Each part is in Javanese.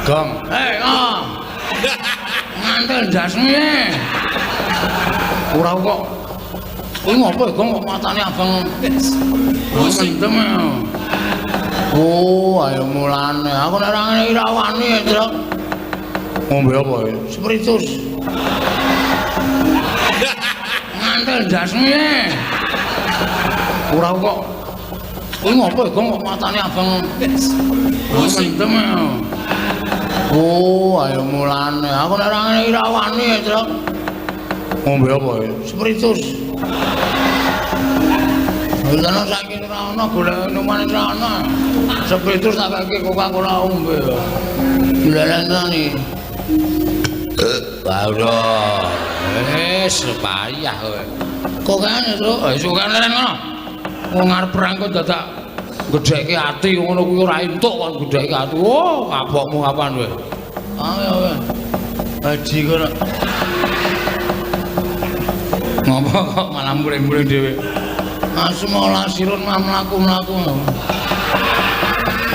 Gong. Eh, oh. Ngantel ndasmu e. Ora kok. Kuwi ngopo ya, Gong, kok matane abang. Mendem. Oh, ayo mulane. Aku nek ora ngene iki ra wani, Truk. Ngombe apa ya? Spiritus. Ngantel ndasmu e. Ora kok. Kuwi ngopo ya, Gong, kok matane abang. Mendem. Oh, ayo mulane. Aku nek ora ngene iki ra wani, Truk. Ngombe apa ya? Spiritus. Lha saiki ora ana golek minuman ora ana. Spiritus tak keke Coca-Cola ombe. Lha iki. Ora. Wis payah kowe. Kokane, Truk. Wis kokane leren ngono. Wong arep perang kok dadak gedhekke ati ngono kuwi ora entuk kon gedhekke ati. Oh, kapokmu kapan kowe? Ayo kowe. Haji kono. Ngopo kok malah muring-muring dhewe? Asma lasirun mah mlaku-mlaku.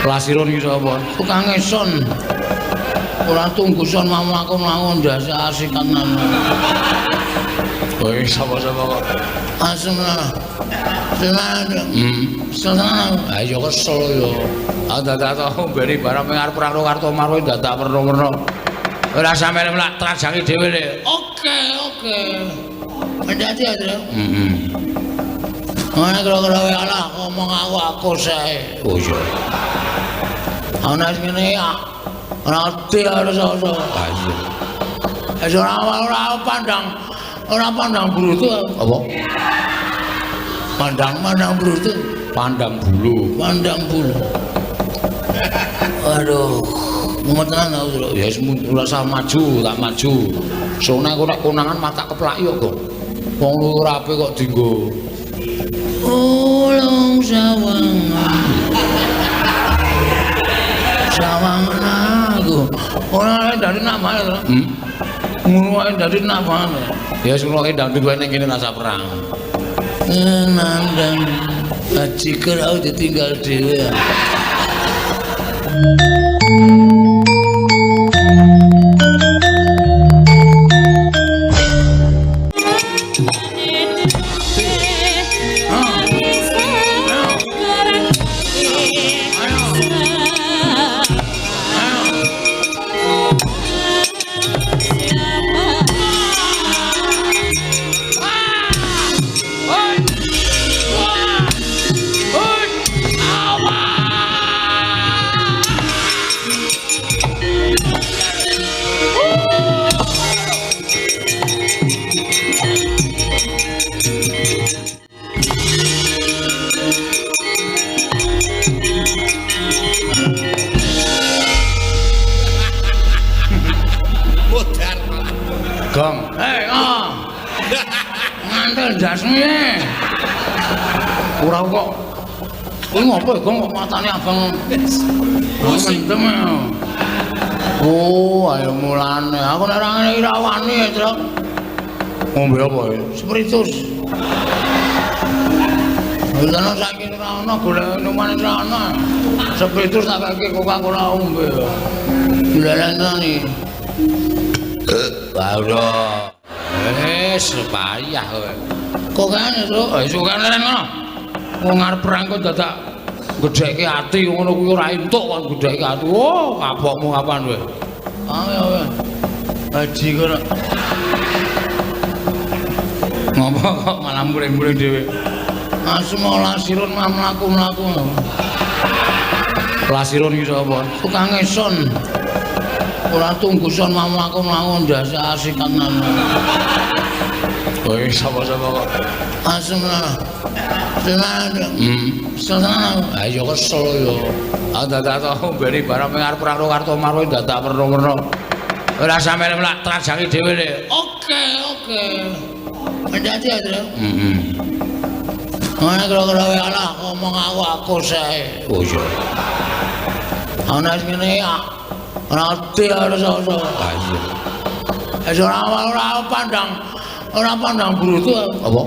Lasirun iki sapa? Tukang son. Ora tunggu son mah mlaku-mlaku ndase asikan. Kowe sapa-sapa kok? Asma. Senang. Senang. Ayo kesel yo. Ah dadak tau beri barang ngarep perang karo Kartomarwa dadak werna-werna. Ora sampe mlak trajangi dhewe le. Oke, oke. Hati-hati ya, Truk. Heeh. Ana kira-kira wae alah ngomong aku sae. Oh iya. Ana sing ngene ya. Ora ngerti harus sapa. Ha iya. Wis ora pandang brutu apa? Pandang brutu, pandang bulu, pandang bulu. Aduh, mumet tenan aku, Truk. Ya wis ora usah maju, tak maju. Sone aku nek konangan mata keplaki kok. Wong ora apik kok dienggo. Ulung sawangan. Sawangan aku. Ora dadi nama to. Ngono wae dadi nama. Ya wis ngono kae dadi wae ning kene rasa perang. Nandang bajigur aku ditinggal dhewe. Gong. Eh, oh. Ngantel ndasmu e. Ora kok. Kuwi ngopo ya, Gong, kok matane abang. Mendem. Oh, ayo mulane. Aku nek ora ngene iki ra wani, Truk. Ngombe apa ya? Spiritus. Lha saiki ora ana golek minuman ora ana. Spiritus tak keke Coca-Cola ombe. Lha iki. Ora. Wis payah kowe. Kokane, Truk. Wis kokane leren ngono. Wong arep perang kok dadak gedhekke ati ngono kuwi ora entuk kon gedhekke ati. Oh, kapokmu kapan kowe? Ayo kowe. Haji kono. Ngopo kok malah muring-muring dhewe? Asma lasirun mah mlaku-mlaku. Lasirun iki sapa? Tukang son. Ora tunggu son mah mlaku-mlaku ndase asikan. Kowe sapa-sapa kok? Asma. Senang. Senang. Ayo kesel yo. Ah dadak tau beri barang ngarep perang karo Kartomarwa dadak werna-werna. Ora sampe mlak trajangi dhewe le. Oke, oke. Hati-hati ya, Truk. Heeh. Ana kira-kira wae alah ngomong aku sae. Oh iya. Ana sing ngene ya. Ora ngerti harus sapa. Ha iya. Wis ora pandang brutu apa?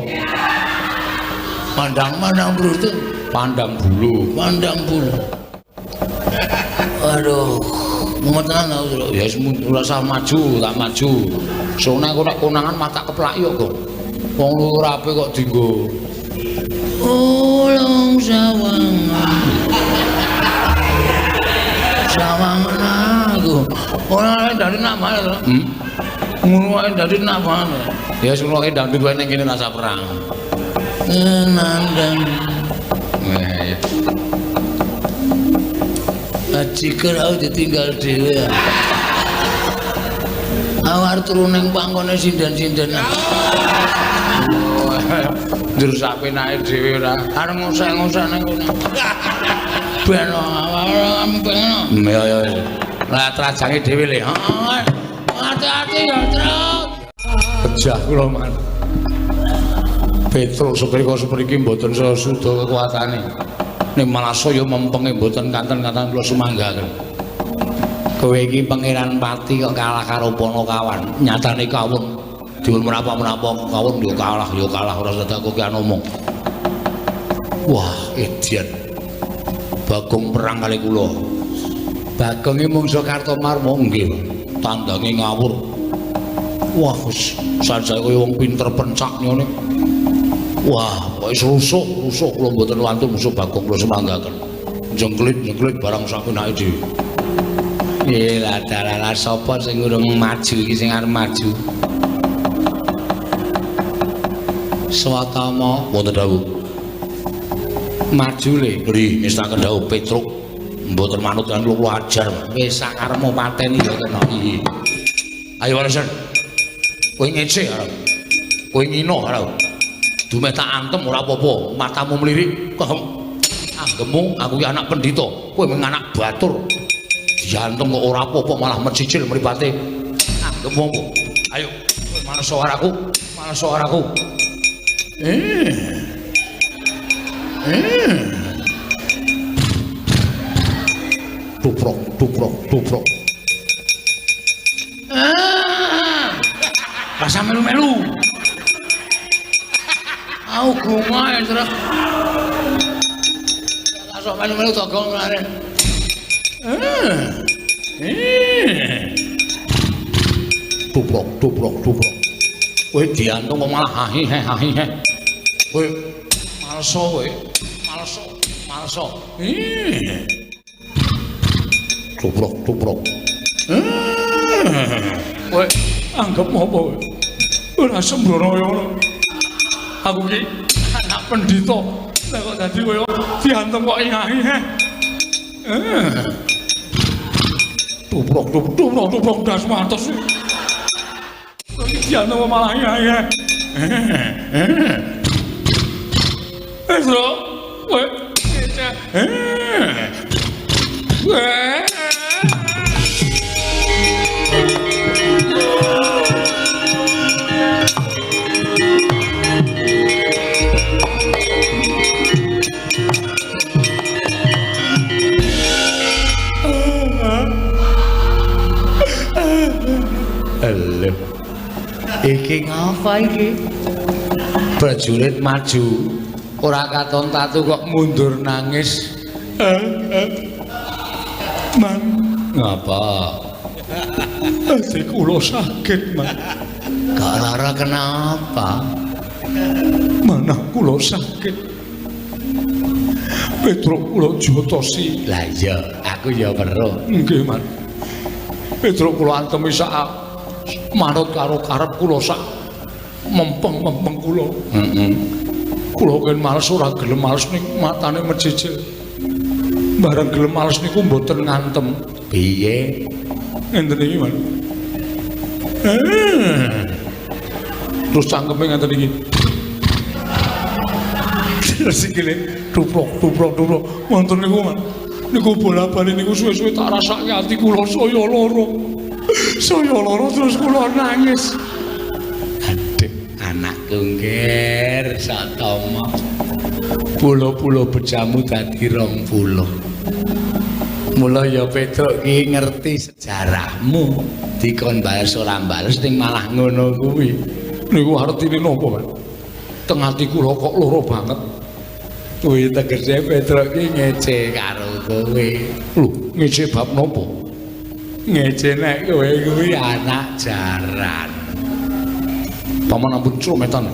Pandang brutu, pandang bulu, pandang bulu. Aduh, Mumet tenan aku, Truk. Ya wis ora usah maju, tak maju. Sone aku nek konangan mah tak keplaki kok, Gong. Wong ora apik kok dienggo. Ulung sawangan. Sawangan aku. Ora dari nak mana to? Ngono wae dari nak mana. Ya wis ngono dangdut wae ning kene rasa perang. Nandang. Ya. Ajiker aku ditinggal dhewe. Aku arep turu ning pangkone sinden-sinden. Njur sak penake dhewe ora. Arep ngosek-ngosek ning kono. Ben awake. Ya ya. Lah trajange dhewe le. Heeh. Ati-ati ya, Truk. Pejah kula man. Petruk seprika sepriki mboten sesuda kekuatane. Ning malah saya mempenge mboten kanten-kanten kula sumanggaken. Kowe iki Pangeran Pati kok kalah karo Panakawan. Nyatane kawon diun menapa-menapa kawon ya kalah ora dadak kokean omong. Wah, edian. Bagong perang kali kula. Bagonge mungsuh Kartomarma nggih. Tandange ngawur. Wah, wis sajake kaya wong pinter pencak ngene. Wah, pokoke rusuh kula mboten wantun musuh Bagong kula semanggaken. Jengklit-jengklit barang sapenake dhewe. Lah dalah sapa sing urung maju iki sing arep maju? Swatama wonten dawuh. Maju le, nggih ngestaken dawuh Petruk. Mboten manut lan kula ajar. Wis sakarepmu pateni ya kena. Iya. Ayo walesan. Kowe ngece arep. Kowe ngino arep. Dumeh tak antem ora apa-apa, matamu mlirik. Anggemu aku ki anak pendhita, kowe mung anak batur. Diantem kok ora apa-apa malah mencicil mripate. Anggemu apa? Ayo, kowe males karo aku, males karo aku. Tuprok, tuprok, tuprok. Rasa melu-melu. Aku gunga ya, Truk. Rasa melu-melu togong mlare. Tuprok, tuprok, tuprok. Kowe diantung kok malah hahi he hahi he. Kowe maleso kowe. Maleso, maleso. Tuprok, tuprok. Kowe anggap apa kowe? Ora sembrono kaya ngono. Aku ki anak pendhita. Lah kok dadi kaya diantem kok nyahi he. Tuprok, tuprok, tuprok, tuprok das matos. Kok diantem malah nyahi he. Wis lho, kowe ngece. Lho. Iki ngapa iki? Prajurit maju, ora katon tatu kok mundur nangis. Man, ngapa? Ati kula sakit, Man. Gak lara kenapa? Manah kula sakit. Petruk kula jotosi. Lah iya, aku ya weruh. Nggih, Man. Petruk kula antemi sak manut karo karep kula sak mempeng-mempeng kula. Heeh. Kula ken males ora gelem males ning matane mecicil. Bareng gelem males niku mboten ngantem. Piye? Ngenten iki, Man. Terus cangkeme ngenten iki. Terus sikile tuprok tuprok tuprok. Wonten niku, Man. Niku bola-bali niku suwe-suwe tak rasake ati kula saya lara. Saya lara terus kula nangis. Aduh, anakku ngger Satama. Pulo-pulo bejamu dadi 20. Mula ya Petruk ki ngerti sejarahmu. Dikon bales ora bales ning malah ngono kuwi. Niku artine napa, Pak? Teng ati kula kok lara banget. Kuwi tegese Petruk ki ngece karo kowe. Lho, ngece bab napa? Ngece nek kowe kuwi anak jaran. Paman ampun crometan.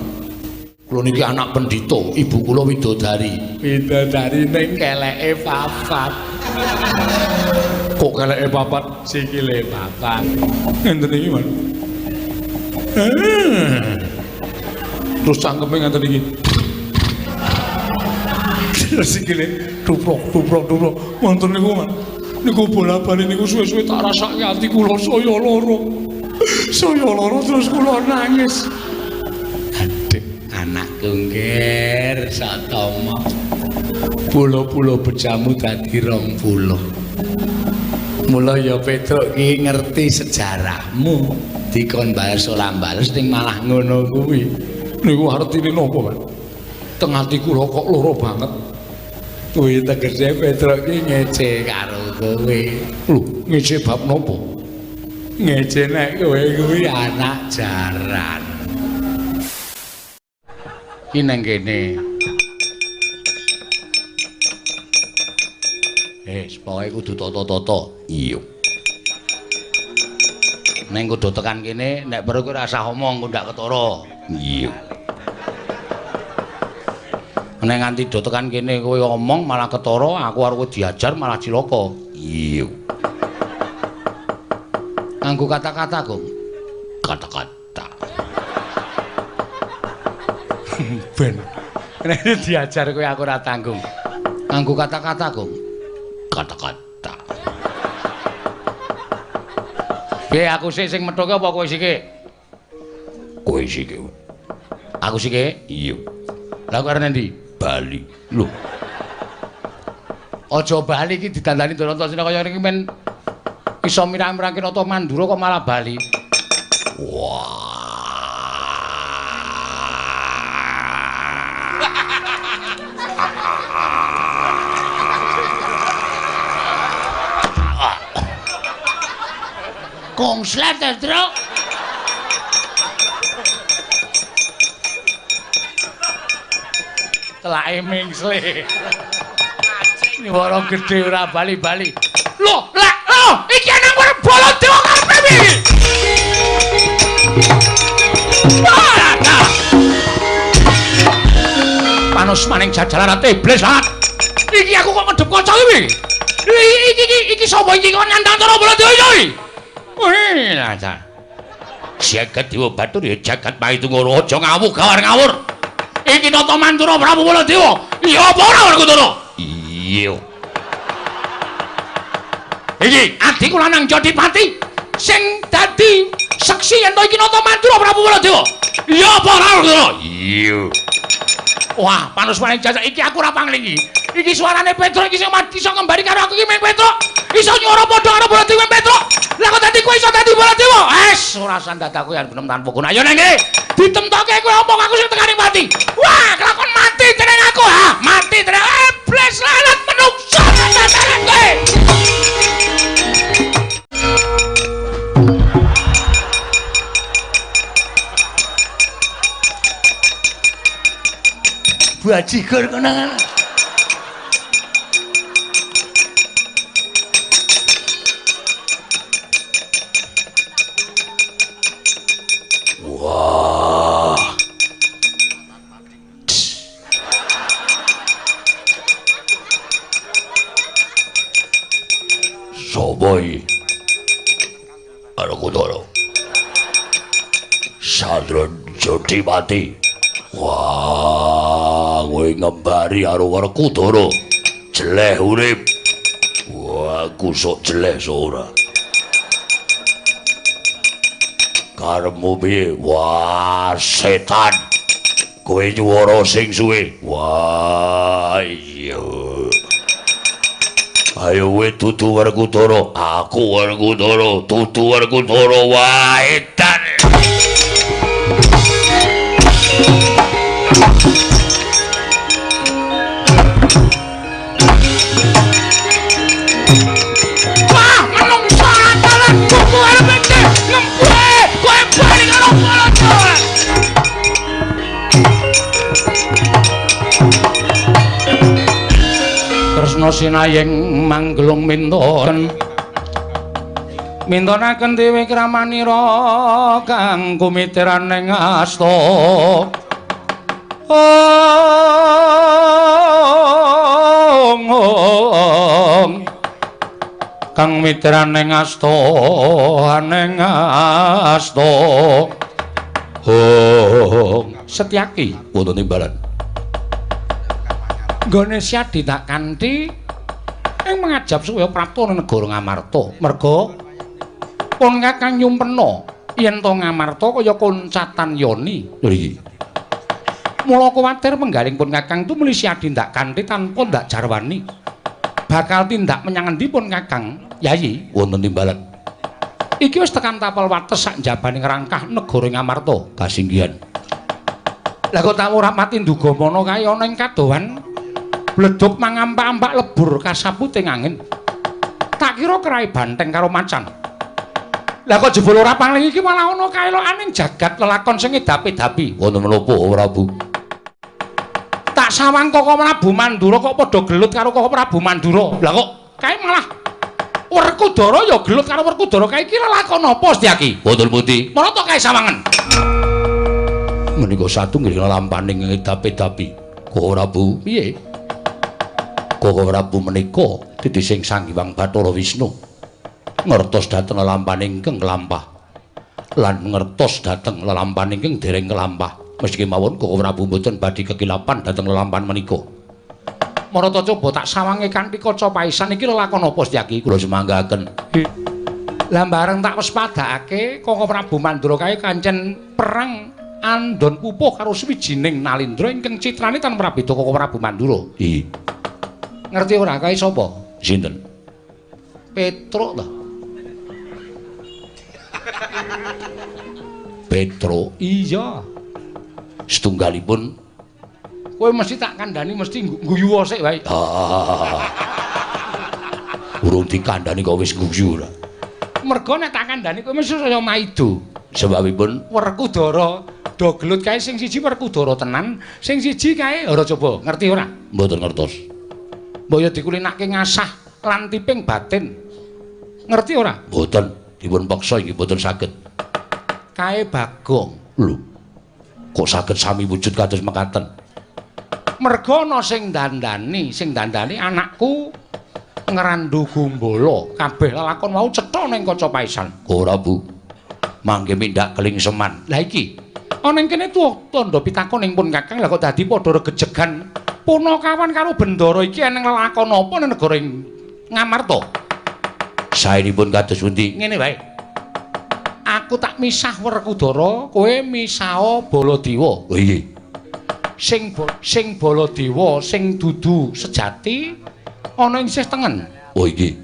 Kula niki anak pendhita, ibu kula widodari. Widodari ning keleke papat. Kok keleke papat? Sikile papat. Ngenten iki, Mas. Terus cangkeme ngenten iki. Terus sikile tuprok tuprok tuprok. Wonten niku, Mas. Niku bola-bali niku suwe-suwe tak rasake ati kula saya lara. Saya lara terus kula nangis. Aduh, anakku ngger Satama. Pulo-pulo bejamu dadi 20. Mula ya Petruk ki ngerti sejarahmu. Dikon bales ora bales ning malah ngono kuwi. Niku artine napa, Pak? Teng ati kula kok lara banget. Kuwi tegese Petruk ki ngece karo kowe. Lho, ngece bab napa? Ngece nek kowe kuwi anak jaran. Ki nang kene. Pokoke kudu tata-tata. Iya. Neng kudu tekan kene, nek perlu kowe ora usah omong, kok ndak ketara. Iya. Nek nganti do tekan kene kowe omong malah ketara, aku arep diajar malah cilaka. Iya. Nganggo kata-kata, Gong. Kata-kata. Ben. Nek diajar kowe aku ora tanggung. Nganggo kata-kata, Gong. Kata-kata. Piye aku sik sing methuke apa kowe sike? Kowe sike. Aku sike? Iya. Lah kowe arep endi? Bali. Lho. Aja bali iki didandani Danantasena kaya ngene iki men iso mirang-mirangke Nata Mandura kok malah bali. Wah. Konslet, Truk. Telake mingsle. Nyuwara gedhe ora bali-bali. Lho, lah, lho, iki ana Baladewa karepe piye? Panus maning jajaran iblis sangat. Iki aku kok ngedep kaca iki. Iki iki iki sapa iki kok nantang cara Baladewa iki? Wih, lah. Jagat Dewa Batur ya jagat Maitungara aja ngawuh gawar ngawur. Iki Nata Mandura Prabu Baladewa. Iya apa ora Werkudara? Iya. Iki adikku lanang Jodipati sing dadi seksi yen to iki Nata Mandura Prabu Baladewa. Iya apa ora Werkudara? Iya. Wah, panus paling jajak iki aku ora panglingi. Iki suarane Petruk iki sing iso ngembari karo aku iki mung Petruk. Iso nyuwara padha karo Baladewa Petruk. Lah kok dadi kowe iso dadi Baladewa? Es, ora sandadaku yen genem tanpa guna. Ayo nang kene. Ditemtoke kowe omong aku sing tekani mati. Wah, kelakon mati teneng aku ha. Mati teneng. Iblis lalat menungso tenan kowe. Bajigur konangan. Wah. Sopo iki? Werkudara. Sadron Jodipati. Wah, kowe ngembari karo Werkudara. Jeleh urip. Wah, aku sok jeleh sok ora. Karepmu piye? Wah, setan. Kowe nyuwara sing suwe. Wah, iya. Ayo kowe dudu Werkudara. Aku Werkudara, dudu Werkudara. Wah, edan. Wah, menungso antaran kuku arep iki ngempuhe kowe bali karo Baladewa. Kresna sinayeng manggelung minton. Mintonaken dewe kramanira kang kumitiran ing asta. Ong kang mitran ing asta ning asta. Ong Setyaki wonten timbalan. Nggone Syadi tak kanthi ing mangajab supaya prapta negara Ngamarta. Merga pun Kakang nyumpena yen to Ngamarta kaya koncatan yoni. Lho iki. Mula kuwatir penggaling pun Kakang tumuli Syadi ndak kanthi tanpa ndak jarwani. Bakal tindak menyang endi pun Kakang? Yayi wonten timbalan. Iki wis tekan tapel wates sak njabaning rangkah negara Ngamarta kasinggihan. Lah kok tak ora mati nduga mana kae ana ing kadohan bledug mangampak-ampak lebur kasaputing angin. Tak kira kerai banteng karo macan. Lah kok jebul ora pangling iki malah ana kaelokaning jagat lelakon sing edapi-dapi. Wonten menapa Prabu? Tak sawang Koko Prabu Mandura kok padha gelut karo Koko Prabu Mandura. Lah kok kae malah Werkudara ya gelut karo Werkudara kae iki lelakon apa Setyaki? Wonten pundi? Marata kae sawangen. Menika satunggiling lelampaning edapi-dapi. Koko Prabu, piye? Koko Prabu menika titising Sang Hyang Bathara Wisnu. Ngertos dhateng lelampahan ingkang kelampah lan ngertos dhateng lelampahan ingkang dereng kelampah. Meski mawon Koko Prabu mboten badhe kekilapan dhateng lelampahan menika. Marata coba tak sawange kanthi kaca paisan iki lelakon apa Setyaki? Kula sumanggaken. Lah bareng tak wespadakake Koko Prabu Mandura kae kancen perang andon pupuh karo swijining Nalindra ingkang citrane tan prabeda Koko Prabu Mandura. Iya. Ngerti ora kae sapa? Sinten? Petruk ta. Petro iya. Setunggalipun kowe mesti tak kandhani mesti guyu sik wae. Urung dikandhani kok wis guyu ora. Mergo nek tak kandhani kowe mesti saya maido. Sebabipun Werkudara do gelut kae sing siji Werkudara tenan, sing siji kae ora coba ngerti ora? Mboten ngertos. Mbok ya dikulinake ngasah lan tiping batin. Ngerti ora? Mboten. Dipun peksa inggih mboten saged. Kae Bagong. Lho. Kok saged sami wujud kados mekaten? Merga ana sing dandani anakku ngrandu gombala. Kabeh lelakon wau cetha ning kaca paisan. Ora, Bu. Mangke mindak kelingseman. Lah iki ana ing kene tuwa tandha pitakon ing pun Kakang lah kok dadi padha regejegan. Punakawan karo Bendara iki eneng lelakon apa ning negara Ngamarta? Saenipun kados pundi? Ngene wae. Aku tak misah Werkudara, kowe misah Baladewa. Oh iya. Sing Baladewa sing dudu sejati ana ing sisih tengen. Oh iki.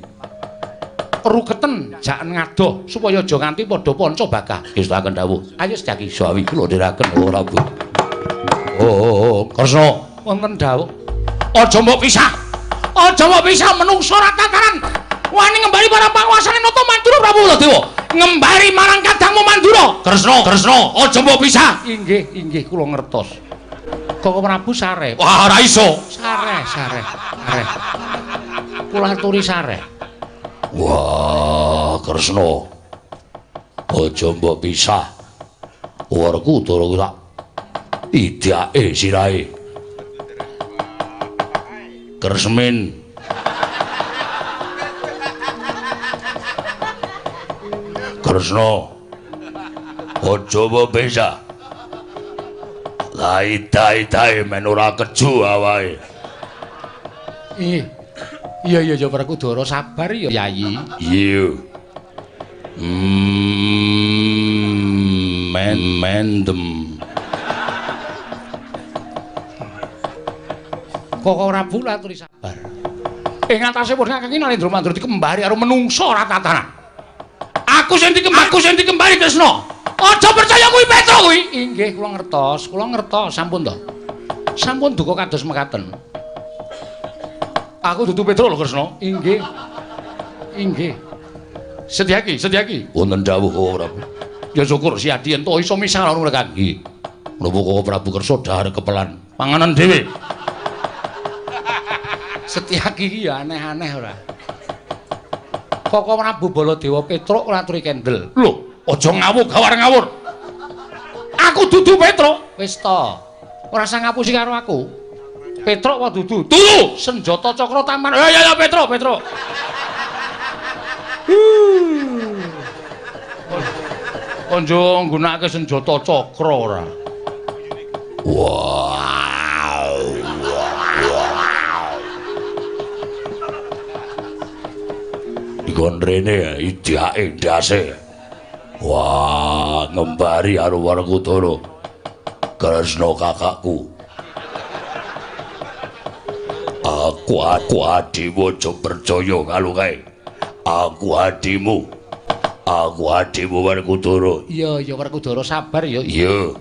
Ruketen jaken ngadoh supaya aja nganti padha panca bakah. Ngestakaken dawuh. Ayo Setyaki sawi kula ndherekaken ora Bu. Oh, Kresna wonten dawuh. Aja mbok pisah. Aja mbok pisah menungsa ora tataran. Wani ngembali para panguasane Nata Mandura Prabu Baladewa. Ngembali marang kadangmu Mandura. Kresna, Kresna, aja mbok pisah. Inggih, inggih kula ngertos. Koko Prabu sare. Wah, ora iso. Sare, sare, sare. Kula aturi sare. Wah, Kresna. Aja mbok pisah. Werkudara tak idake sirahe. Kresmin. Kresna, aja mbok pisah. Lah ida-idae men ora keju awake. Iya. Iya iya ya Werkudara sabar ya Yayi. Iya. Men mendem. Koko Prabu laturi sabar. Ing atase pun Kakang Nalendra Mandura dikembari karo menungsa ora tatanan. Aku sing dikembari Kresna. Aja percaya kuwi Petro kuwi. Inggih kula ngertos sampun to. Sampun duka kados mekaten. Aku dudu Petro lho Kresna. Inggih. Inggih. Setyaki, Setyaki. Wonten dawuh Prabu. Ya syukur si Adi ento iso misah karo Kakang. Nggih. Menapa Koko Prabu kersa dhahar kepelan panganan dhewe. Setyaki iki ya aneh-aneh ora. Koko Prabu Baladewa Petruk ngaturi kendel. Lho, aja ngawur gawar ngawur. Aku dudu Petruk. Wis to. Ora usah ngapusi karo aku. Petruk apa dudu? Dudu. Senjata cakra taman. Ya ya ya Petruk, Petruk. Konjo nggunakake senjata cakra ora. Wow. Dikon rene idake ndase. Wah, ngembari karo Werkudara. Kresna kakakku. Aku adimu aja percaya karo kae. Aku adimu. Aku adimu Werkudara. Iya, iya Werkudara sabar ya. Iya.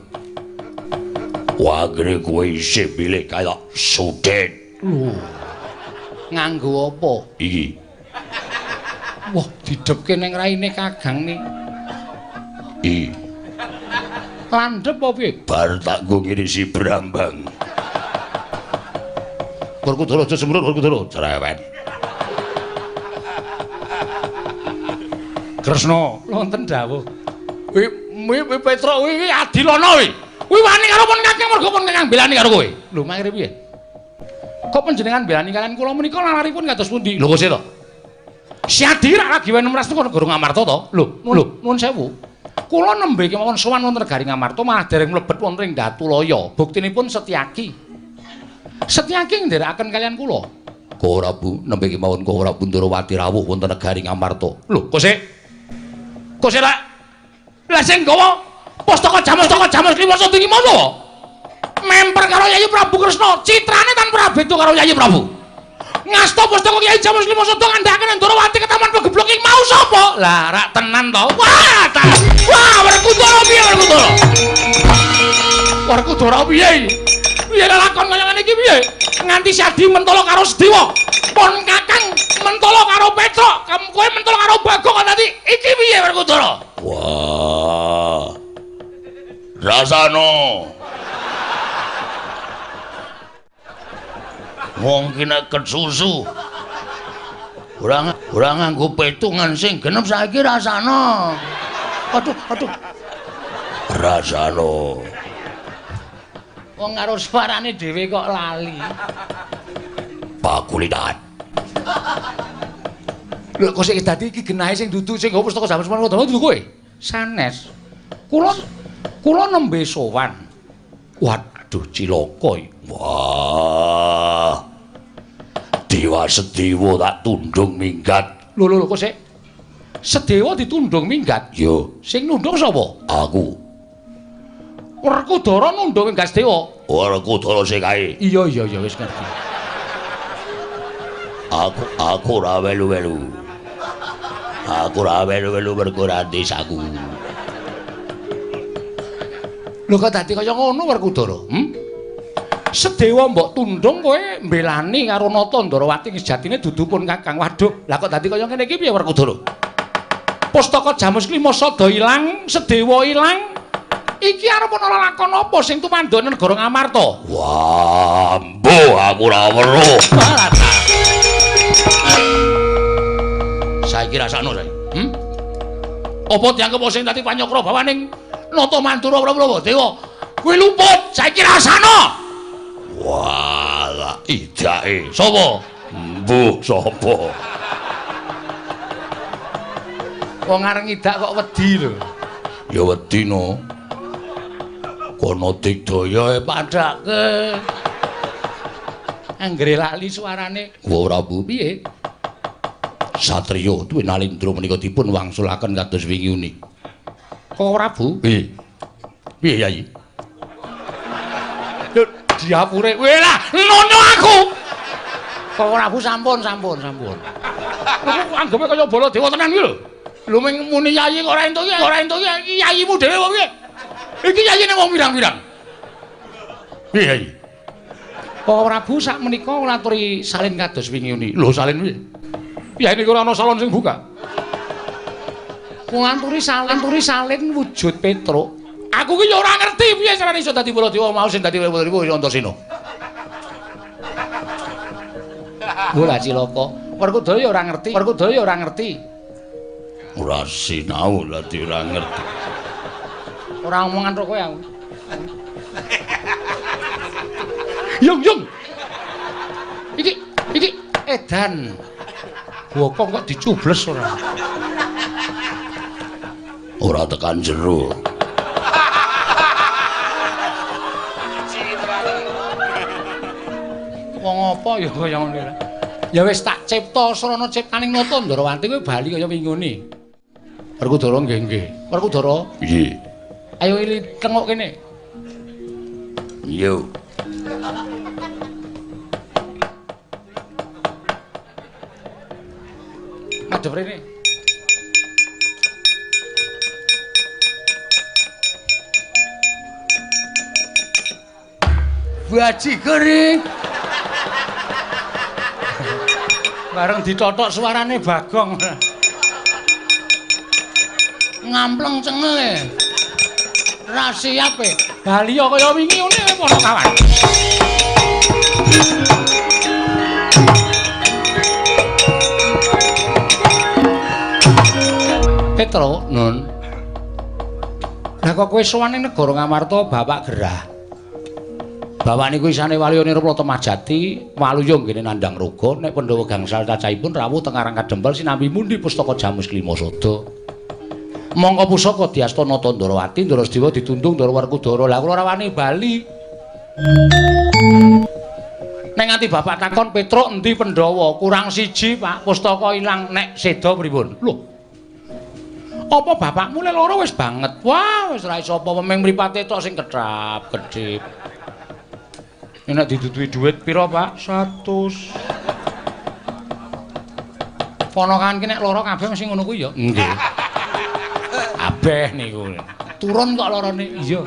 Wagre kowe isih milih kaya sudet. Lho. Nganggo apa? Iki. Wah, didhepke ning raine Kakang ni. Iki. Landhep apa piye? Bar tak nggo ngirisi brambang. Werkudara aja sembrut Werkudara, cerewet. Kresna, wonten dawuh. Kuwi Petruk kuwi adilana kuwi. Kuwi wani karo pun Kakang mergo pun Kakang belani karo kowe. Lho, mangkire piye? Kok panjenengan belani kalian kula menika lalaripun kados pundi? Lho kok sik to? Si Adi rak lagi wene mras teko negara Ngamarta to? Lho, lho, nuwun sewu. Kula nembe kemawon sowan wonten negari Ngamarta malah dereng mlebet wonten ing Datulaya. Buktinipun Setyaki. Setyaki nderekaken kalian kula. Koko Prabu nembe kemawon Koko Prabu Ndorowati rawuh wonten negari Ngamarta. Lho, kok sik? Kok sik lak? Lah sing gawa pustaka Jamus Kliwosa tinggi mono. Memper karo Yayi Prabu Kresna, citrane tanpa beda karo Yayi Prabu. Ngasta pustaka Kyai Jamus Kliwosa ngandhakaken Ndorowati ketaman pegeblok ing mau sapa? Lah rak tenan to. Wah, ta. Wah, Werkudara piye Werkudara? Werkudara piye iki? Piye lakon kaya ngene iki piye? Nganti Sadi mentolo karo Sedewa. Pon Kakang mentolo karo Petruk, kowe mentolo karo Bagong kok dadi iki piye Werkudara? Wah. Rasano. Wong ki nek kesusu ora nganggo petungan sing genep saiki rasano. Aduh, aduh. Rasano. Wong karo suarane dhewe kok lali. Pakulitan. Lho kok sik dadi iki genahe sing dudu sing nggo pustaka Jamus Manukadama dudu kowe? Sanes. Kula nembe sowan. Waduh cilaka iki. Wah. Dewa Sedewa tak tundung minggat. Lho lho kok sik. Sedewa ditundung minggat? Iya. Sing nundung sapa? Aku. Werkudara nundung minggat Sedewa. Werkudara sing kae. Iya iya iya wis ngerti. Aku ora welu-welu. Aku ora welu-welu mergo ora desaku. Lho kok dadi kaya ngono Werkudara? Sedewa mbok tundung kowe mbelani karo Nata Ndorowati sejatine dudu pun Kakang. Waduh, lah kok dadi kaya ngene iki piye Werkudara? Pustaka Jamus Kliwosa ilang, Sedewa ilang. Iki arep ana lakon apa sing tumandhane negara Ngamarta? Wah, mbuh aku ora weruh. Saiki rasakno saiki. Apa dianggep sing dadi panyakra bawaning Nata Mandura Prabu Dewa? Kuwi luput, saiki rasakno. Wah, idake sapa? Mbuh sapa? Wong areng ngidak kok wedi lho. Ya wedi no. Kono digdaya padhake. Anggere lali suarane. Wa Prabu piye? Satriya duwe Nalindra menika dipun wangsulaken kados wingi uni. Kok Prabu? Piye? Piye Yayi? Lho diapure. Weh lah, nono aku. Kok Prabu sampun. Lho anggepe kaya Baladewa tenan iki lho. Lho mung muni Yayi kok ora entuk iki, ora entuk iki yayimu dhewe kok piye? Iki yayine wong pirang-pirang. Piye Yayi? Kok Prabu sak menika ngaturi salin kados wingi uni. Lho salin piye? Piye niku ora ana salon sing buka. Ngaturi salin wujud Petruk. Aku ki ya ora ngerti piye carane iso dadi Baladewa mau sing dadi Baladewa ya Antasena. Lho lah cilaka. Werkudara ya ora ngerti, Werkudara ya ora ngerti. Ora sinau dadi ora ngerti. Ora omongan ro kowe aku. Yung yung. Iki iki edan. Gokong kok dicubles ora. Ora tekan jero. Wong apa ya kaya ngene. Ya wis tak cipta srana ciptaning nata Ndrawati kowe bali kaya wingune. Werkudara nggih nggih. Werkudara? Nggih. Ayo ili tengok kene. Yo. Madhep rene. Bajigur. Bareng ditotok suarane Bagong. Ngampleng cengele. Ra siap e. Bali kaya wingi ngene para kawan. Petro, Nun. Lah kok kowe sowan ning negara Ngamarta bapak gerah. Bapak niku isane Waluya Nirplata Majati, Waluya nggene nandhang raga, nek Pandhawa gangsal cacahipun rawuh teng Karang Kadempel sinambi mundi pustaka Jamus Klima Sada. Mongko pusaka diasta Nata Ndrawati, Ndrasdewa ditundung Ndara Werkudara. Lah kula ora wani bali. Nek nganti bapak takon Petruk endi Pandhawa, kurang siji Pak, pustaka ilang nek seda pripun? Lho. Apa bapakmu le loro wis banget? Wah, wis ora iso apa meng mripate tok sing kedhap kedhip. Nek diduduhi dhuwit pira, Pak? 100. Ponakan ki nek lara kabeh mesti ngono kuwi ya. Nggih. Abeh niku. Turun kok larane. Iya.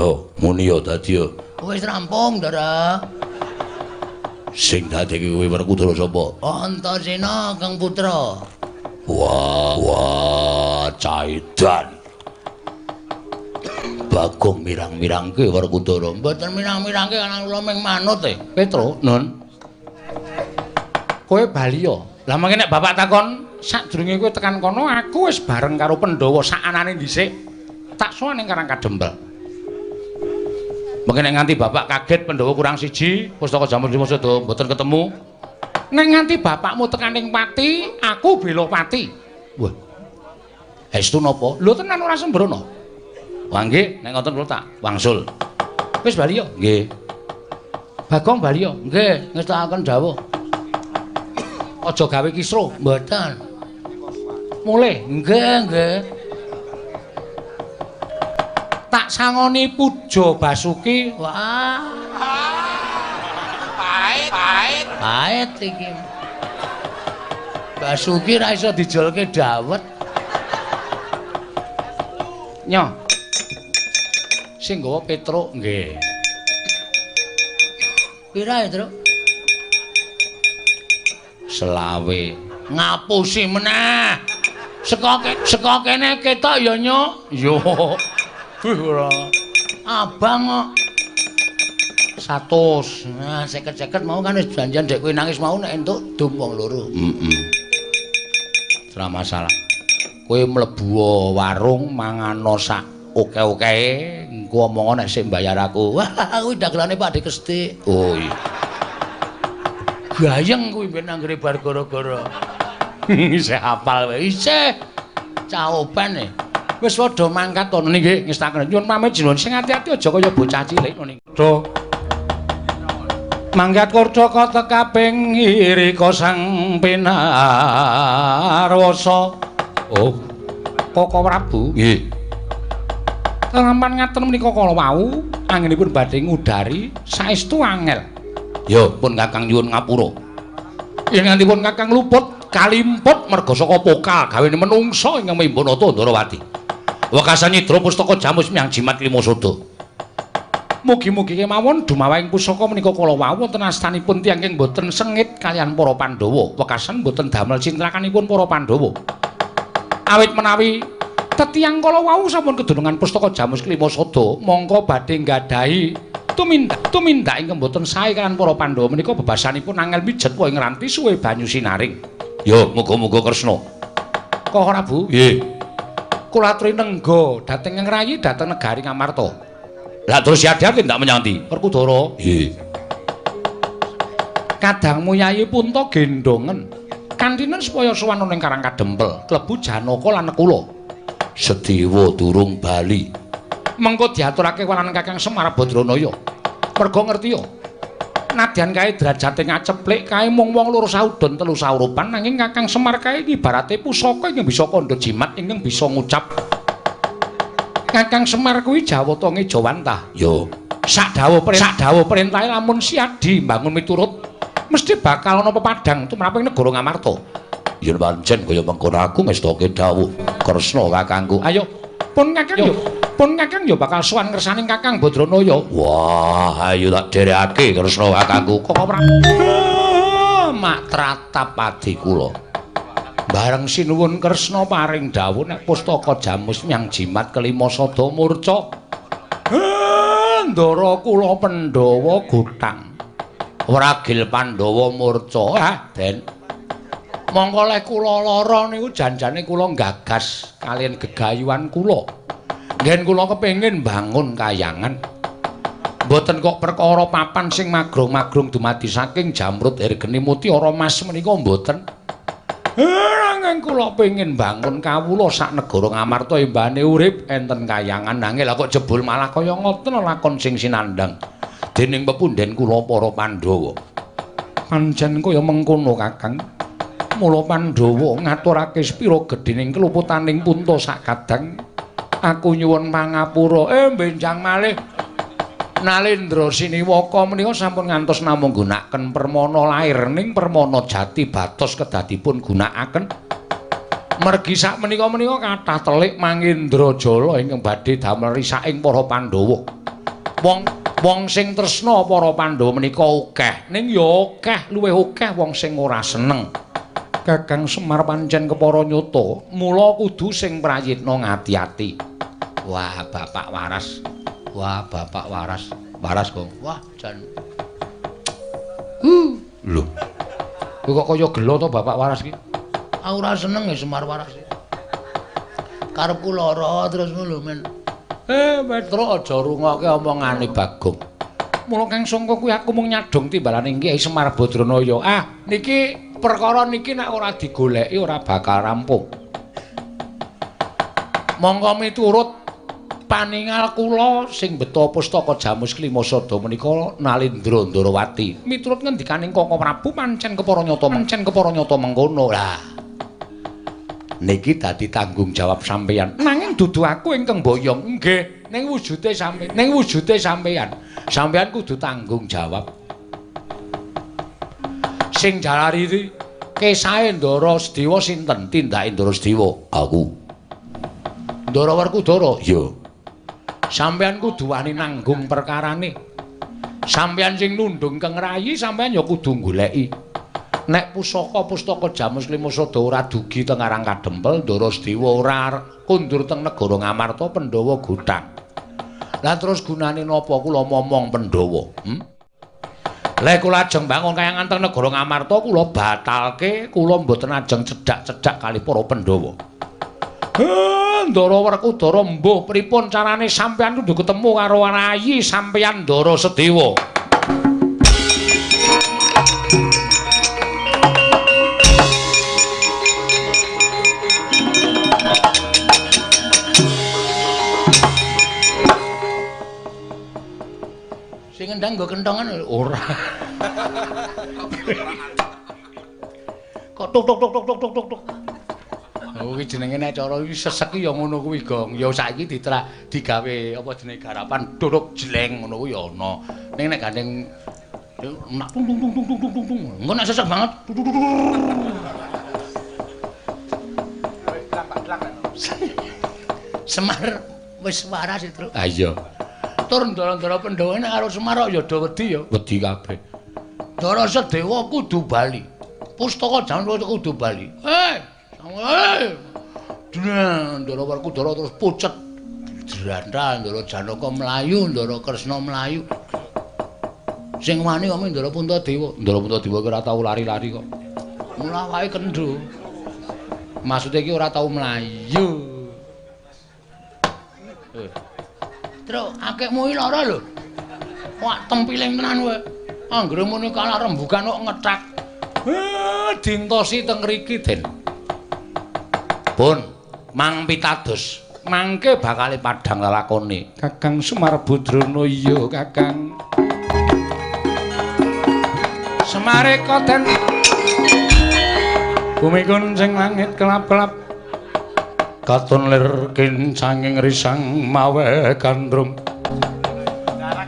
Oh, muni ya dadi ya. Wis rampung, Ndara. Sing dadi kuwi Werkudara sapa? Antasena Kang Putra. Wah, wah, caidan. Bagong mirang-mirangke Werkudara. Mboten mirang-mirangke ana kula mung manut e. Petro, Nun. Kowe bali ya. Lah mangke nek bapak takon sadurunge kowe tekan kono aku wis bareng karo Pandhawa sakanane dhisik. Tak sowan ning Karang Kadempel. Mangke nek nganti bapak kaget Pandhawa kurang siji, pustaka Jamus Lima Sada mboten ketemu. Nek nganti bapakmu tekan ning pati, aku bela pati. Wah. Estu napa? Lho tenan ora sembrono. Wah nggih, nek ngoten kula tak wangsul. Wis bali yo? Nggih. Bagong bali yo? Nggih, ngestakaken dawuh. Aja gawe kisruh. Mboten. Mulih. Nggih, nggih. Tak sangoni Puja Basuki. Wah. Pait, pait. Pait iki. Basuki ra iso dijolke dawet. Nyoh. Sing nggawa Petruk nggih. Pira ya, Truk? Selawe. Ngapusi meneh. Saka kene ketok ya, Nyuk. Yo. Wih ora. Abang kok 100. Nah, 50-50 mau kan wis janjian dek kowe nangis mau nek entuk dum wong loro. Heeh. Ora masalah. Kowe mlebu warung mangano sak oke-oke, engko omong nek sik mbayar aku. Wah, kuwi dagelane Pak Dekestik. Oh iya. Gayeng kuwi ben anggere bar gara-gara. Isih hafal wae. Isih caoban e. Wis padha mangkat to nggih ngestaken. Nyuwun pamit jenengan sing ati-ati aja kaya bocah cilik ngene. Do. Mangkat kurca tekaping irika sang pinarwasa. Oh. Koko Prabu. Nggih. Lampan ngaten menika kala wau anggenipun badhe ngudari saestu angel. Ya pun Kakang nyuwun ngapura. Yen nganti pun Kakang luput kalimput merga saka pokal gawene menungsa ingkang mimba nata Ndrawati. Wekasan nyidra pustaka Jamus Miang Jimat Lima Sada. Mugi-mugi kemawon dumawahing pusaka menika kala wau wonten astanipun tiyang ingkang boten sengit kaliyan para Pandhawa. Wekasan boten damel cintrakanipun para Pandhawa. Awit menawi tetiyang kala wau sampun kedunungan pustaka Jamus Klima Sada mongko badhe nggadahi Tumindak ingkang boten sae kaliyan para Pandhawa menika bebasanipun angel mijet ing ranti suwe banyu sinaring. Yo muga-muga Kresna. Kok Prabu? Nggih. Kula aturi nengga dhateng Ngrayi dhateng negari Ngamarta. Lah terus siap-siap tindak menyang ndi? Werkudara. Nggih. Kadangmu Yayi Punta gendongen. Kantinen supaya sowan ning Karang Kadempel, klebu Janaka lan Nekula. Sedewa durung bali. Mengko diaturake waran Kakang Semar Badranaya. Merga ngerti ya. Nadyan kae derajate ngaceplik kae mung wong loro saudon telu saurupan nanging Kakang Semar kae ibarate pusaka ingkang bisa kandha jimat ingkang bisa ngucap. Kakang Semar kuwi jawata ngejawantah. Ya. Sak dawuh perintahe lamun Siadi mbangun miturut mesti bakal ana pepadang tumraping negara Ngamarta. Yen pancen kaya mengkono aku ngestoke dawuh Kresna kakangku. Ayo pun Kakang yo. Pun Kakang yo bakal sowan ngersaning Kakang Badranaya. Wah, ayo tak dherekake Kresna kakangku. Kok ora mak tratap adi kula. Bareng sinuwun Kresna paring dawuh nek pustaka jamus nyang jimat kelima sada murca. Ndara kula Pandhawa gotang. Wragil Pandhawa murca. Ah, Den. Mongko leh kula lara niku janjane kula nggagas kaliyan gegayuhan kula. Ngen kula kepengin bangun kayangan. Mboten kok perkara papan sing magrong-magrong dumadi saking jamrut hergeni mutiara mas menika mboten. Nanging kula pengin bangun kawula sak negara Ngamarta embane urip enten kayangan. Nanging lha kok jebul malah kaya ngoten lakon sing sinandhang dening pepunden kula para Pandhawa. Pancen kaya mengkono Kakang. Mula Pandhawa ngaturake sepira gedhening keluputaning punta sak kadang. Aku nyuwun pangapura. Benjang malih. Nalendra Siniwaka menika sampun ngantos namung nggunakaken permana lair ning permana jati batos kedadipun gunakaken. Mergi sak menika-menika kathah telik Mangendra Jala ingkang badhe damel risaking para Pandhawa. Wong sing tresna para Pandhawa menika akeh, ning ya akeh luwih akeh wong sing ora seneng. Kakang Semar pancen kepara nyata, mula kudu sing prayitna ngati-ati. Wah, bapak waras. Wah, bapak waras. Waras, Gong. Wah, jan. Lho. Kowe kok kaya gelo to bapak waras iki? Aku ora seneng ya Semar waras. Karepku lara terus ngono lho, men. Petruk aja rungokke omongane Bagong. Mula Kang Sangka kuwi aku mung nyadong timbalane Kyai Semar Badranaya. Ah, niki perkara niki nek ora digoleki ora bakal rampung. Monggo miturut paningal kula sing beto pustaka Jamus Klima Sada menika Nalendra Ndarawati. Miturut ngendikaning Kaka Prabu pancen kepara nyata mengkono. Lah niki dadi tanggung jawab sampeyan. Nanging dudu aku ingkang boyong. Nggih, ning wujude sampeyan, ning wujude sampeyan. Sampeyan kudu tanggung jawab. Sing jalari kesahe Ndara Sedewa sinten? Tindake Ndara Sedewa. Aku. Ndara Werkudara? Iya. Sampeyan kudu wani nanggung perkarane. Sampeyan sing nundung keng rayi, sampeyan ya kudu goleki. Nek pusaka-pustaka Jamus Lima Sada ora dugi teng Karang Kadempel, Ndara Sedewa ora kundur teng negara Ngamarta, Pandhawa gothang. Lah terus gunane napa kula momong Pandhawa? Lha kula ajeng bangun kayangan teng negara Ngamarta, kula batalke, kula mboten ajeng cedhak-cedhak kalih para Pandhawa. Ndara Werkudara mbuh pripun carane sampeyan kudu ketemu karo rayi sampeyan Ndara Sedewa. Sing ngendang nggo kentongan ora. Kok tuk tuk tuk tuk tuk tuk tuk. Oh iki jenenge nek cara iki sesek ya ngono kuwi, Gong. Ya saiki digawe apa jenenge garapan duruk jleng ngono kuwi ya ana. Ning nek gandeng nak tung tung tung tung tung tung tung. Engko nek sesek banget. Semar wis waras, Truk. Ha iya. Tur ndara-ndara Pandhawa nek karo Semar kok ya do wedi ya. Wedi kabeh. Ndara Sedewa kudu bali. Pustaka Jamus kudu bali. Ndara Werkudara terus pucet. Jrandal Ndara Janaka mlayu, Ndara Kresna mlayu. Sing wani kok Ndara Puntadewa. Ndara Puntadewa ki ora tau lari-lari kok. Mula wae kendho. Maksude iki ora tau mlayu. Truk, akikmu iki lara lho. Wah, tempiling tenan kowe. Anggere muni kalah rembugan kok ngethak. Dintosi teng mriki, Den. Pun, mang pitados. Mangke bakale padhang lelakone. Kakang Semar Budrana iya, Kakang. Semareka den bumi kuncing langit kelap-kelap katon lir kincanging risang mawe gandrung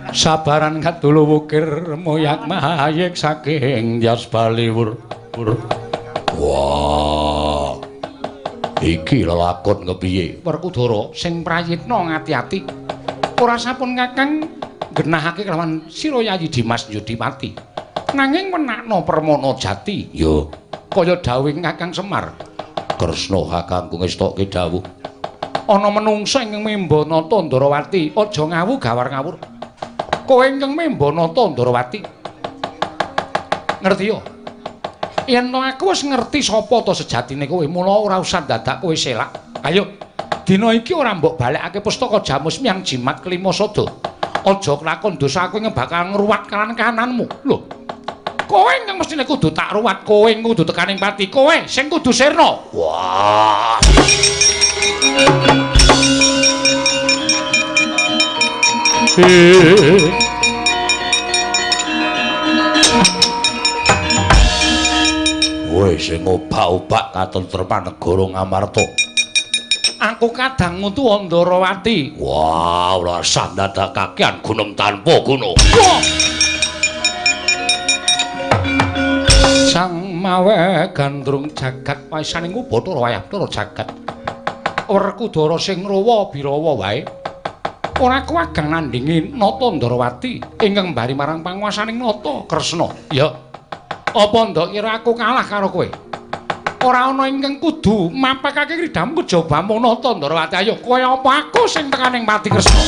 sabaran kadulu wukir moyak mayik saking jas baliwur. Wah, iki lelakon kepiye? Werkudara sing prayitna ngati-ati ora sampun Kakang genahake kelawan sira Yayi Dimas Yudipati. Nanging menakno permana jati ya kaya dawuh Kakang Semar. Kresna kakangku ngestokke dawuh. Ana menungsa ingkang memba nata Ndarawati, aja ngawu gawar ngawur. Kowe ingkang memba nata Ndarawati. Ngerti ya? Yen to aku wis ngerti sapa to sejatine kowe, mula ora usah dadak kowe selak. Ayo, dina iki ora mbok balekake pustaka Jamus Miang Jimat Kelima Sada. Aja kelakon dosa aku ingkang bakal ngruwat kanan-kananmu. Lho. Kowe ingkang mestine kudu tak ruwat, kowe kudu tekaning pati, kowe sing kudu sirna. Wah. Kowe sing obak-obak katentreman negara Ngamarta. Aku kadang ngutu Ndarawati. Wah, ora usah dadak kakean gunung tanpa guna. Sang mawe gandrung jagat waisaning Bathara wayah Bathara jagat. Werkudara sing ngrawa birawa wae. Ora kuwagang nandhingi Nata Ndarawati ingkang mbari marang panguwasaning Nata Kresna. Ya. Apa ndok kira aku kalah karo kowe? Ora ana ingkang kudu mapakake kridhamu kejaba Nata Ndarawati. Ayo kowe apa aku sing tekaning pati Kresna?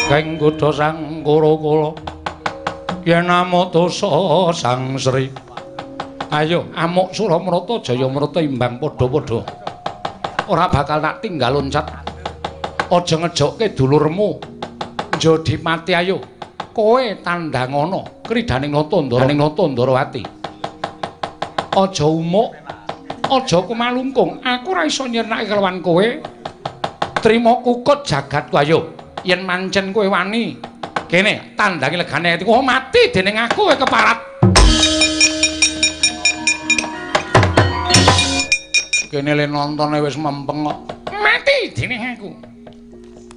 Keng kutha sang Kura-kura yen amuk dosa sang Sri. Ayo amuk Suramrata Jayamrata imbang padha-padha. Ora bakal tak tinggal loncat. Aja ngejokke dulurmu. Njodipati ayo. Kowe tandangana kridhaning Nata Ndara Nata Ndarawati. Aja umuk, aja kumalungkung. Aku ora iso nyirnake kelawan kowe. Trima kukut jagatku ayo. Yen mancen kowe wani kene tandangi legane atiku, oh mati dening aku kowe keparat. Kene le nontone wis mempeng kok. Mati dening aku.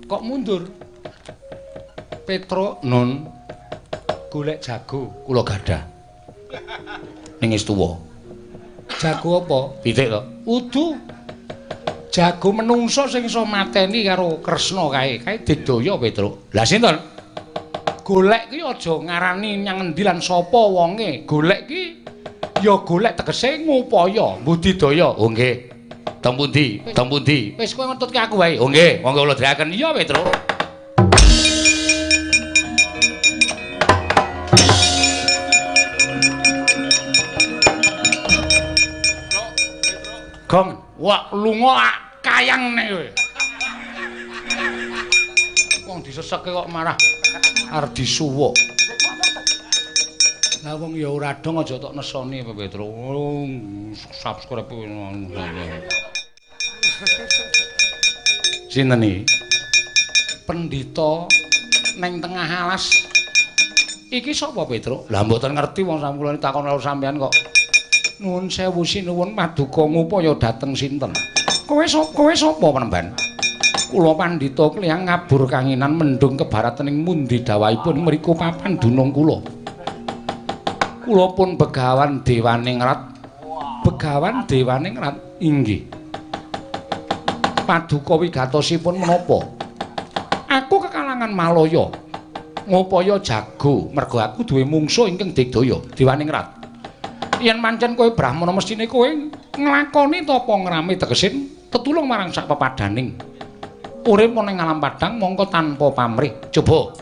Kok mundur? Petro nun golek jago kula gadah. Ning wis tuwa. Jago apa? Pitik to. Udu. Jago menungso sing iso mateni karo Kresna kae. Kae digdaya Petro. Lah sinten? Golek ki aja ngarani nyang endi lan sapa wonge. Golek ki ya golek tegese ngupaya, budidaya. Oh nggih. Teng pundi? Teng pundi? Wis kowe ngetutke aku wae. Oh nggih, monggo kula dherekaken. Iya Petro. Gong, wah lunga kayang nek kowe. Wong diseseke kok marah arep disuwuk. Lah wong ya ora dong aja tok nesoni Petro. Subscribe. Sinten iki? Pendhita ning tengah alas. Iki sapa Petro? Lah mboten ngerti wong sampeyan takon karo sampeyan kok. Nuwun sewu sinuwun paduka ngupaya dhateng sinten? Kowe sapa? Kowe sapa penemban? Kula pandhita kliyang ngabur kanginan mendung kebaratening mundi dawahipun mriku papan dunung kula. Kula pun begawan dewaningrat. Begawan dewaningrat inggih. Paduka wigatosipun menapa? Aku kekalangan Malaya. Ngupaya jago mergo aku duwe mungsuh ingkang digdaya dewaningrat. Yen mancen kowe brahmana mestine kowe nglakoni tapa ngrame tegesin Tetulung marang sak pepadaning. Urip ana ing alam padhang mongko tanpa pamrih. Coba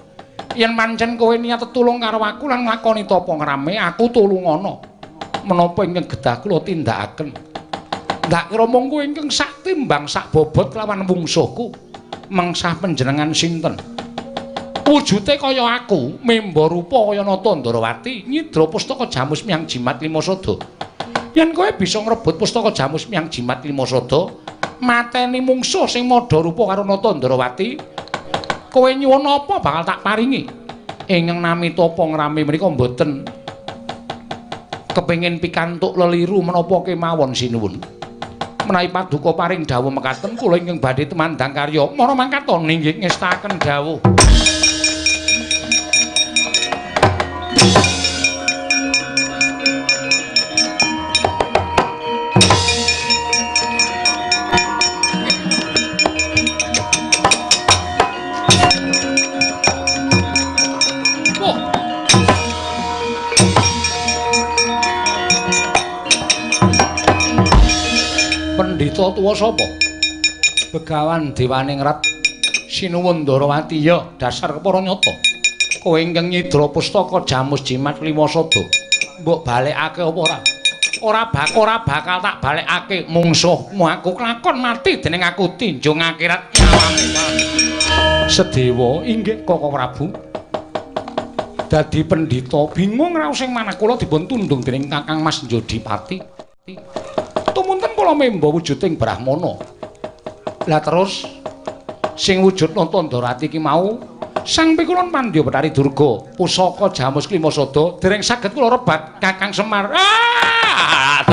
yen pancen kowe niat tetulung karo aku lan nglakoni tapa ngrame, aku tulungana. Menapa ingkang gedah kula tindakaken. Ndak kira mung kowe ingkang sak timbang sak bobot kelawan mungsuhku. Mengsah panjenengan sinten? Wujute kaya aku, memba rupa kaya Nata Ndrawati, nyidra pustaka Jamus Miang Jimat Lima Sada. Yen kowe bisa ngrebut pustaka Jamus Miang Jimat Lima Sada, mateni mungsuh sing madha rupa karo Nata Ndrawati, kowe nyuwun apa bakal tak paringi. Ingkang nami tapa ngrame menika mboten kepengin pikantuk leliru menapa kemawon sinuwun. Menawi paduka paring dawuh mekaten kula ingkang badhe tumandang karya mara mangkat ninggih ngestaken dawuh. Pendhita tuwa sapa? Begawan Dewaningrat Sinuwun Ndrawati. Ya, dasar kepara nyata. Kowe ingkang nyidra pustaka Jamus Jimat Lima Sada. Mbok balekake apa ora? Ora bakal tak balekake. Mungsuhmu aku klakon mati dening aku tinjung akhirat nyawamu. Sedewa inggih Koko Prabu. Dadi pendhita bingung raos sing manah kula dipun tundung dening Kakang Mas Njodipati. Tumunten kula memba wujuding Brahmana. Lah terus sing wujud Nata Ndrawati iki mau Sang Pikulun Pandya Bathari Durga, pusaka Jamus Klima Sada dereng saged kula rebat Kakang Semar. Ah!